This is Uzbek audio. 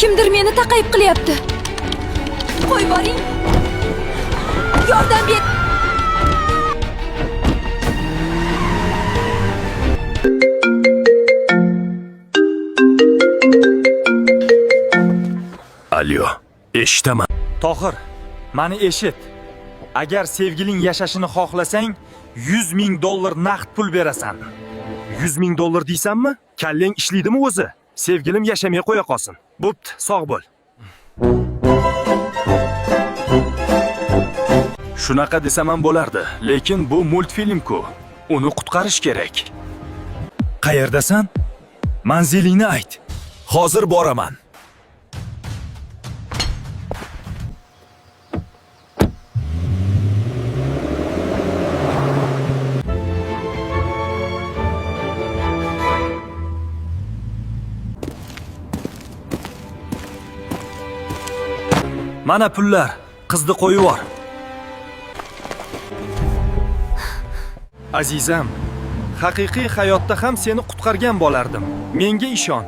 Kimdir meni taqayib qilyapti. Qo'y boring. Yordam ber. Alyo, eshitaman. Tohir, mani eshit. Agar sevgiling yashashini xohlasang, 100 ming dollar naqd pul berasan. 100 ming dollar deysanmi? Kallang ishlaydimi o'zi? Sevgilim yashamay qo'ya qolsin. Bo'pti, sog' bo'l. Shunaqa desam ham bo'lardi, lekin bu multfilm-ku. Uni qutqarish kerak. Qayerdasan? Manzilingni ayt. Hozir boraman. Mana pullar, qizni qo'yib yubor. Azizam, haqiqiy hayotda ham seni qutqargan bo'lardim. Menga ishon.